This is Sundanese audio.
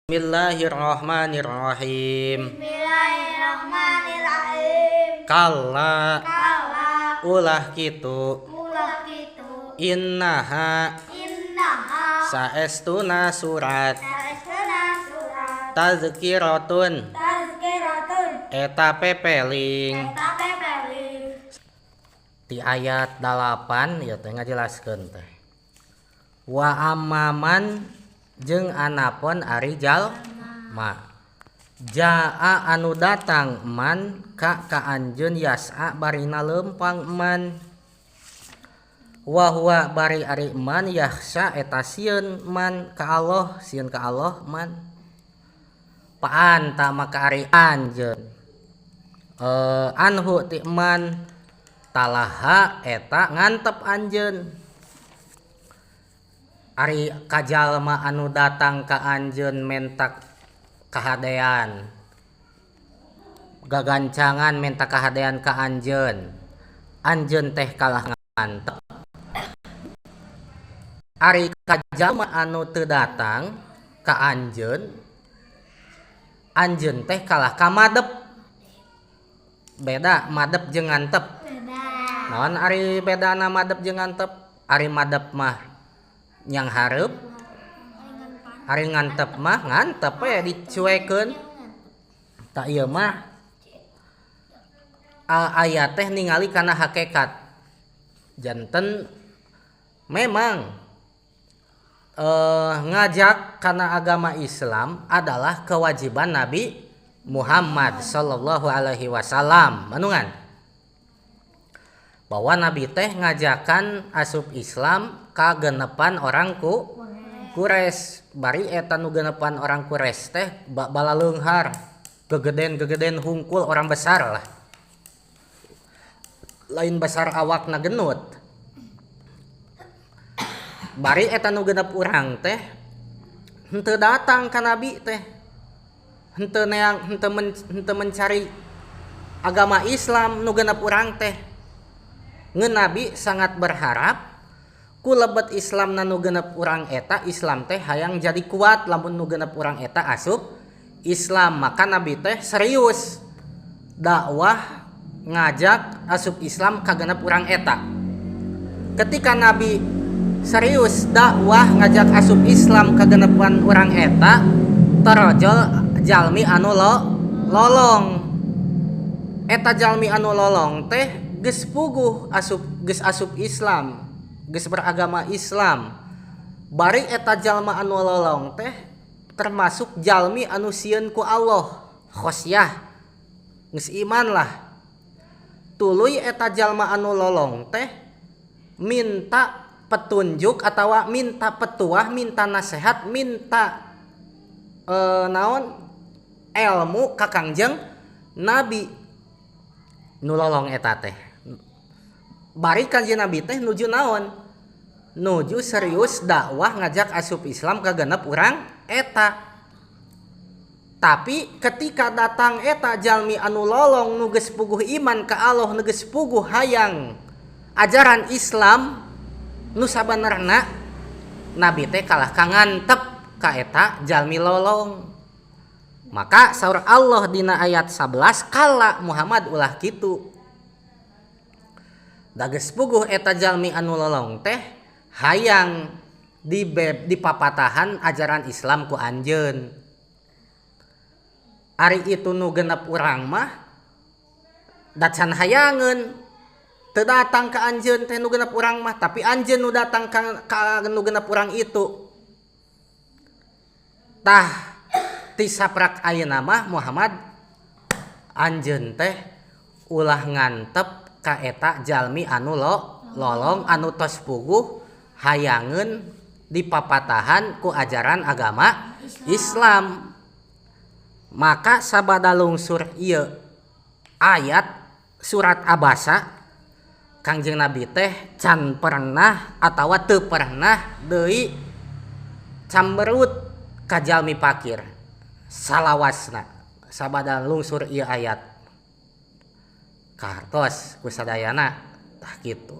Bismillahirrahmanirrahim. Bismillahirrahmanirrahim. Kalla, Kala ulah kitu, ulah kitu, innaha innaha saestuna surat, saestuna surat, tazkiratun tazkiratun eta pepeling. Eta pepeling. Di ayat 8 ieu teh ngajelaskeun teh. Wa ammaman jeung anapon ari jalma jaa anu datang man ka ka anjeun yas'a barina leumpang man wa huwa bari ari man yakhsha eta sieun man ka Allah, sieun ka Allah man paanta maka ari anjeun anhu ti man talaha eta ngantep anjeun. Ari kajalma anu datang ka anjeun mentak kahadean, gagancangan menta kahadean ka anjeun, anjeun teh kalah ngantep. Ari kajalma anu teu datang ka anjeun, anjeun teh kalah ka madep. Beda madep jeung ngantep. Naon ari bedana madep jeung ngantep? Ari madep mah yang hareup, ari ngantep mah ngantep we dicuekeun. Tak ieu mah ayat teh ningali kana hakikat. Janten memang ngajak kana agama Islam adalah kewajiban Nabi Muhammad sallallahu alaihi wasallam. Manungan bahwa Nabi teh ngajakan asup Islam kagenepan orang Quraisy. Bari eta nu genepan orang Quraisy teh balaleunghar, gegeden-gegeden hungkul, orang besar lah. Lain besar awakna genut. Bari eta nu genep urang teh henteu datang ka Nabi teh. Henteu neang, henteu mencari agama Islam nu genep urang teh. Ngeun Nabi sangat berharap ku lebet Islam na nu genep urang eta, Islam teh hayang jadi kuat lamun nu genep urang eta asup Islam. Maka Nabi teh serius dakwah ngajak asup Islam ka genep urang eta. Ketika Nabi serius dakwah ngajak asup Islam ka genepan urang eta, torojol jalmi anu lolong. Eta jalmi anu lolong teh geus puguh asup, geus asup Islam, geus beragama Islam. Bari eta jalma anu lolong teh termasuk jalmi anu sieun ku Allah, khosyah, geus iman lah. Tuluy eta jalma anu lolong teh minta petunjuk atawa minta petuah, minta nasihat, minta naon ilmu ka Kangjeng Nabi nu lolong eta teh. Bari Kangjeng Nabi teh nuju naon? Nuju serius dakwah ngajak asup Islam ka genep urang eta. Tapi ketika datang eta jalmi anu lolong nu geus puguh iman ka Allah, nu geus puguh hayang ajaran Islam nu sabenerna, Nabi teh kalah ka ngantep ka eta jalmi lolong. Maka saur Allah dina ayat 11, kala Muhammad ulah kitu. Da geus puguh eta jalmi anu lolong teh hayang dipapatahan ajaran Islam ku anjeun. Ari itu nu genep urang mah da can hayangeun, teu datang ka anjeun teh nu genep urang mah, tapi anjeun nu datang ka nu genep urang itu. Tah ti saprak ayeuna mah Muhammad anjeun teh ulah ngantep ka eta jalmi anu lolong anu tos puguh hayangeun dipapatahan ku ajaran agama Islam. Maka sabada lungsur ieu ayat surat Abasa, Kangjeng Nabi teh can pernah atawa teu pernah deui camberut ka jalmi pakir salawasna sabada lungsur ieu ayat. Kahartos ku sadayana tah kitu.